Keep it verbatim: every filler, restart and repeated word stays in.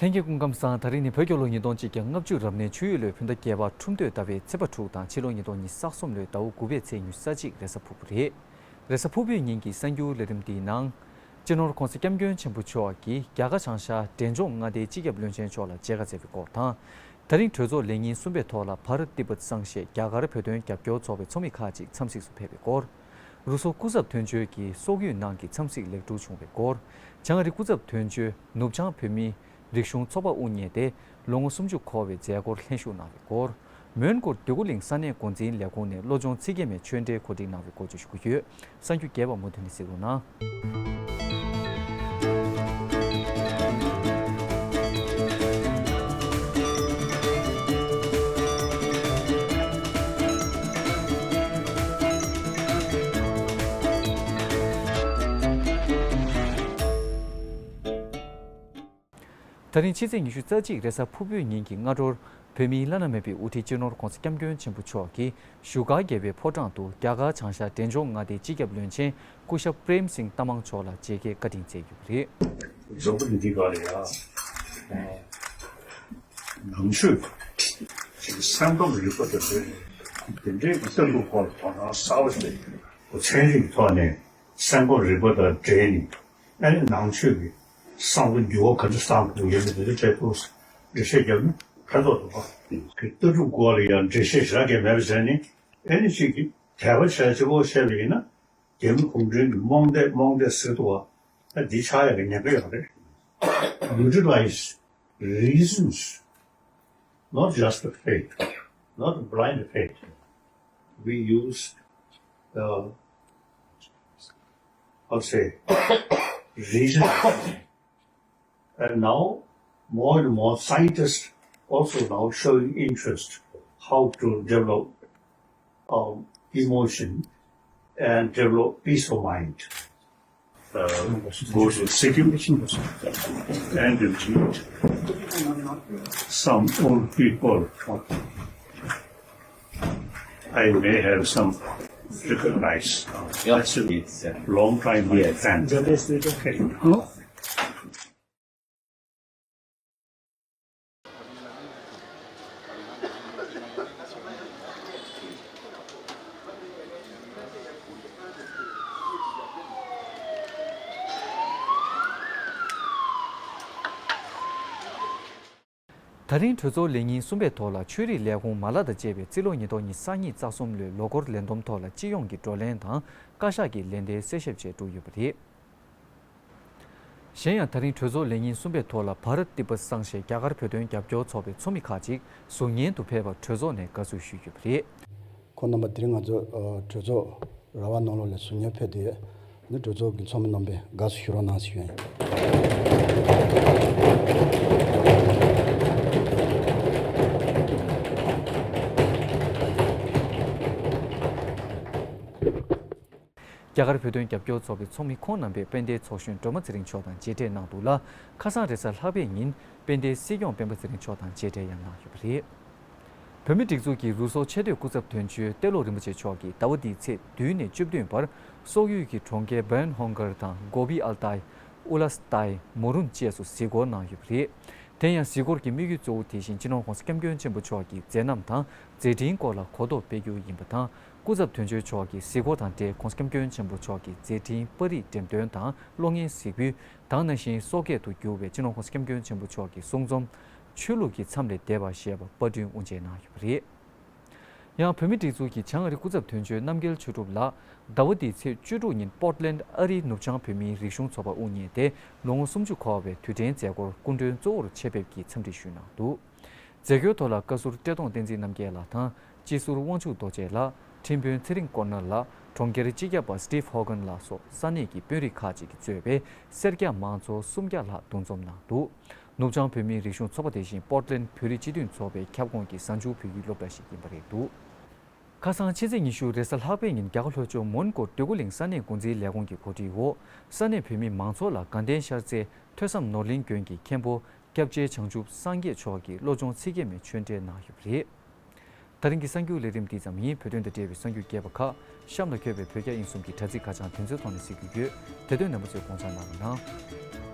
ལྷན་རྒྱས་སྐུ་ཁམས་བཟང་། ད་རིང་ནི་བོད་རྒྱལ་ལོ་ཉིས་སྟོང་གཅིག་བརྒྱ་ལྔ་བཅུ་རབ་གནས་ཆུ་ཡོས་ལོའི་བོད་ཟླ་བརྒྱད་པ་ཁྲུམས་སྟོད་ཟླ་བའི་ཚེས་པ་དྲུག་དང་ཕྱི་ལོ་ཉིས་སྟོང་ཉི་ཤུ་རྩ་གསུམ་ལོའི་ཟླ་བ་དགུ་པའི་ཚེས་ཉི་ཤུ་རྩ་གཅིག་རེས་གཟའ་ཕུར་བུ་རེད། རེས་གཟའ་ཕུར་བུའི་ཉིན་གྱི་གསར་འགྱུར་ལས་རིམ་འདིའི་ནང་། སྤྱི་ནོར་༧གོང་ས་༧སྐྱབས་མགོན་ཆེན་པོ་མཆོག་གིས་རྒྱ་གར་བྱང་ཤར་འབྲས་ལྗོངས་མངའ་སྡེའི་སྤྱི་ཁྱབ་བློན་ཆེན་མཆོག་ལ་མཇལ་ཁ་བསྩལ་བའི་སྐོར་དང་། ད་རིང་གྲོས་ཚོགས་ལས་ཉིན་གསུམ་པའི་ཐོག་ལ་བྷ་རཏ་ཏི་བྷཏ་སངས་ཤེས་རྒྱ་གར་བོད་དོན་རྒྱབ་སྐྱོར་ཚོགས་པའི་ཚོགས་མི་ཁག་ཅིག་འཚམས་གཟིགས་སུ་ཕེབས་པའི་སྐོར། རུ་སོག་སྐུ་ཚབ་དོན་གཅོད་ཀྱི་སོག་ཡུལ་ནང་གི་འཚམས་གཟིགས་ལེགས་གྲུབ་བྱུང་བའི་སྐོར། བྱང་ཨ་རི་སྐུ་ཚབ་དོན་གཅོད་ནུབ་བྱང་བོད་མིའི་རིག་གཞུང་ཚོགས་པ་དབུ་བརྙེས་ཏེ་ལོ་ངོ་སུམ་ཅུ་འཁོར་བའི་མཛད་སྒོར་ལྷན་ཞུགས་གནང་བའི་སྐོར། མོན་གྷོ་འདོད་རྒུ་གླིང་ས་གནས་འགོ་འཛིན་ལས་ཁུངས་ནས་བློ་སྦྱོང་ཚིག་བརྒྱད་མའི་ཆོས་འབྲེལ་གོ་སྒྲིག་གནང་བའི་སྐོར་བཅས་ཞུ་གི་ཡོད། གསར་འགྱུར་རྒྱས་པ་མུ་མཐུད་ནས་གཟིགས་རོགས་གནང་། ད་རིང་ཕྱི་ཚེས་ཉི་ཤུ་རྩ་གཅིག་རེས་གཟའ་ཕུར་བུའི་ཉིན་གྱི་སྔ་དྲོར། བོད་མིའི་བླ་ན་མེད་པའི་དབུ་ཁྲིད་སྤྱི་ནོར་༧གོང་ས་༧སྐྱབས་མགོན་ཆེན་པོ་མཆོག་གིས་བཞུགས་སྒར་རྒྱལ་བའི་ཕོ་བྲང་དུ་རྒྱ་གར་བྱང་ཤར་འབྲས་ལྗོངས་མངའ་སྡེའི་སྤྱི་ཁྱབ་བློན་ཆེན་སྐུ་ཞབས་པྲེམ་སིང་ཏ་མང་མཆོག་ལ་མཇལ་ཁའི་བཀའ་དྲིན་སྩལ་ཡོད་པ་རེད། རྫོགས་པ་འདི་ག་ལ་ཡ། ནང་ཆོས་ཀྱི་སེམས་ཁམས་རིག་པ་དང་འབྲེལ་ནས་དེ་འདྲའི་གི་ལྟ་གྲུབ་སྐོར་དོ་སྣང་གསར་པ་ཞིག་ཚན་རིག་ཐོག་ནས་སེམས་ཁམས་རིག་པ་དང་འབྲེལ་ནས། ཨ་ནི་ནང་ཆོས་ཀྱི་བསམ་བློ་འགྱུར་བ་ག་འདྲ་བཏང་དགོས་ཡོད་མེད་དེ་འདྲ་བྱས་ཐུགས་འགྲེལ་བཤད་རྒྱབ་ན་ཕན་ཐོགས་འདུག་ག་དེ་ལྟ་གྲུབ་སྐོར་ལ་ཡང་འགྲེལ་བཤད་ཞེ་དྲག་གང་མེད་པ་བྱས་ནས། ཨ་ནི་གཅིག་གིས་དད་པ་བྱས་གཅིག་པོ་བཤད་པ་ཡིན་ན། རྒྱ་མི་གུང་ཁྲན་གྱི་རྨོངས་དད་རྨོངས་དད་ཟེར་འདུག་ག་ཨ་འདི་ཆགས་ཡག་གི་ཉེན་ཁ་ཡོད་རེད། Utilize reasons, not just the faith, not blind faith. We use the, I'll say, reason. And now, more and more scientists also now showing interest how to develop, um, emotion and develop peace of mind. Uh, go to Sikkim and meet some old people. I may have some recognize. Yeah, that's a it's, uh, long time my yes. Friend. That is it, okay. Huh? ད་རིང་གྲོས་ཚོགས་ལས་ཉིན་གསུམ་པའི་ཐོག་ལ་ཆོས་རིག་ལས་ཁུངས་མ་ལག་དང་བཅས་པའི་རྩིས་ལོ་ཉིས་སྟོང་ཉི་ཤུ་རྩ་གཉིས་རྩ་གསུམ་ལོའི་ལོ་འཁོར་ལས་བསྡོམས་ཐོག་ལ་སྤྱི་ཡོངས་ཀྱི་བགྲོ་གླེང་དང་བཀའ་ཤག་གི་ལན་འདེབས་གསལ་བཤད་བཅས་བསྒྲུབས་ཡོད་པ་རེད། གཞན་ཡང་ད་རིང་གྲོས་ཚོགས་ལས་ཉིན་གསུམ་པའི་ཐོག་ལ་བྷ་རཏ་ཏི་པ་སངས་ཤེས་རྒྱ་གར་བོད་དོན་རྒྱབ་སྐྱོར་ཚོགས་པའི་ཚོགས་མི་ཁག་ཅིག་གཟུགས་བརྙན་དུ་ཕེབས་པར་གྲོས་ཚོགས་ནས་དགའ་བསུ་ཞུས་ཡོད་པ་རེད། ཁོང་རྣམ་པ་དེ་རིང་ང་ཚོ་གྲོས་ཚོགས་ར་བ་ནང་ལོགས་ལ་གཟུགས་བརྙན་ཕེབས་བསྡད་ཡོད། ནི་གྲོས་ཚོགས་ཀྱི་ཚོགས་མི་རྣམ་པས་དགའ་བསུ་ཞུ་རོགས་གནང་ཞུ་ཡ་ཡིན། རྒྱ་གར་བོད་དོན་རྒྱབ་སྐྱོར་ཚོགས་པའི་ཚོགས་མི་ཁོང་རྣམ་པས་དཔལ་ལྡན་ཚོགས་གཞོན་སྒྲོལ་མ་ཚེ་རིང་མཆོག་དང་མཇལ་འཕྲད་གནང་འདུག་ལ། ཁ་སང་རེས་གཟའ་ལྷག་པའི་ཉིན་དཔལ་ལྡན་སྲིད་སྐྱོང་སྤེན་པ་ཚེ་རིང་མཆོག་དང་མཇལ་འཕྲད་ཡང་གནང་ཡོད་པ་རེད། བོད་མིའི་སྒྲིག་འཛུགས་ཀྱི་རུ་སོག་ཆེས་མཐོའི་སྐུ་ཚབ་དོན་གཅོད་ཏེ་ལོ་རིན་པོ་ཆེ་མཆོག་གིས་ཟླ་བ་འདིའི་ཚེས་བདུན་ནས་བཅུ་བདུན་བར་སོག་ཡུལ་གྱི་གྲོང་ཁྱེར་བན་ཧོང་གར་དང་གོ་བི་ཨལ་ཏའི། ཨུ་ལ་སི་ཏའི། མུ་རུན་བཅས་སུ་གཟིགས་སྐོར་གནང་ཡོད་པ་རེད། དེ་ཡང་གཟིགས་སྐོར་གྱི་དམིགས་ཡུལ་གཙོ་བོ་དེ་བཞིན་སྤྱི་ནོར་༧གོང་ས་༧སྐྱབས་མགོན་ཆེན་པོ་མཆོག་གི་མཛད་རྣམ་དང་མཛད་འཕྲིན་སྐོར་ལ་གོ་རྟོགས་སྤེལ་རྒྱུ་ཡིན་པ་དང་། སྐུ་ཚབ་དོན་གཅོད་མཆོག་གིས་གཟིགས་སྐོར་དང་འབྲེལ་༧གོང་ས་༧སྐྱབས་མགོན་ཆེན་པོ་མཆོག་གི་མཛད་འཕྲིན་པར་རིས་འགྲེམས་སྟོན་དང་གློག་བརྙན་གཟིགས་འབུལ་དང་། ནང་བཞིན་སོག་སྐད་དུ་བསྒྱུར་བའི་སྤྱི་ནོར་༧གོང་ས་༧སྐྱབས་མགོན་ཆེན་པོ་མཆོག་གི་གསུང་རྩོམ། ཆོས་ལུགས་ཀྱི་མཚམས་ལས་འདས་པ་ཞེས་པ་པར་སྐྲུན་དབུ་འབྱེད་གནང་ཡོད་པ་རེད། ཡང་བོད་མིའི་སྒྲིག་འཛུགས་ཀྱི་བྱང་ཨ་རི་སྐུ་ཚབ་དོན་གཅོད་རྣམ་རྒྱལ་ཆོས་གྲུབ་ལགས་ཟླ་བ་འདིའི་ཚེས་བཅུ་དྲུག་ཉིན་པོར་ཊི་ལེན་ཌི་ཨ་རིའི་ནུབ་བྱང་བོད་མིའི་རིག་གཞུང་ཚོགས་པ་དབུ་བརྙེས་ཏེ་ལོ་ངོ་སུམ་ཅུ་འཁོར་བའི་དུས་དྲན་མཛད་སྒོར་སྐུ་མགྲོན་གཙོ་བོར་ཆེད་ཕེབས་ཀྱིས་འཚམས་འདྲི་ཞུས་གནང་འདུག་མཛད་སྒོའི་ཐོག་ལ་བཀའ་ཟུར་བཀྲས་མཐོང་བསྟན་འཛིན་རྣམ་རྒྱལ་ལགས་དང་སྤྱི་ཟུར་དབང་ཕྱུག་རྡོ་རྗེ་ལགས། ཁྲིམས་དཔོན་ཚེ་རིང་ཀོ་ནར་ལགས། གྲོང་ཁྱེར་སྤྱི་ཁྱབ་པ་སི་ཊིབ་ཧོ་གྷན་ལགས་སོགས་ས་གནས་ཀྱི་དཔོན་རིགས་ཁག་ཅིག་གིས་གཙོས་པའི་སེར་སྐྱ་མང་ཚོགས་སུམ་བརྒྱ་ལྷག་འདུ་འཛོམས་གནང་འདུག་ནུབ་བྱང་བོད་མིའི་རིག་གཞུང་ཚོགས་པ་དེ་བཞིན་པོར་ཊི་ལེན་ཌི་བོད་རིགས་སྤྱི་མཐུན་ཚོགས་པའི་ཁྱབ་ཁོངས་ཀྱི་གཟའ་མཇུག་བོད་ཡིག་སློབ་གྲྭ་ཞིག་ཡིན་པ་རེད་འདུག་ཁ་སང་ཕྱི་ཚེས་ཉི་ཤུ་རེས་གཟའ་ལྷག་པའི་ཉིན་རྒྱ་གར་ལྷོ་ཕྱོགས་མོན་གྷོ་འདོད་རྒུ་གླིང་ས་གནས་འགོ་འཛིན་ལས་ཁུངས་ཀྱི་གོ་སྒྲིག་འོག་ས་གནས་བོད་མི་མང་ཚོགས་ལ་དགའ་ལྡན་ཤར་རྩེ་ཐོས་བསམ་ནོར་གླིང་དགོན་གྱི་མཁན་པོ་སྐྱབས་རྗེ་བྱང་ཆུབ་སངས་རྒྱས་མཆོག་གི་བློ་སྦྱོང་ཚིག་བརྒྱད་མའི་ཆོས་འབྲེལ་གནང་ཡོད་པ་རེད། ད་རིང་གི་གསར་འགྱུར་ལས་རིམ་འདི་ཙམ་ཡིན། བོད་དོན་དང་འབྲེལ་བའི་གསར་འགྱུར་རྒྱས་པ་ཁག་གཤམ་ལ་འཁོད་པའི་བོད་རྒྱ་དབྱིན་གསུམ་གྱི་དྲ་ཚིགས་ཁ་བྱང་དེ་ཚོའི་ཐོག་ནས་གཟིགས་རྒྱུ་ཡོད། དེ་དོན་རྣམ་པ་ཚོས་དགོངས་འཇགས་གནང་རོགས་གནང་།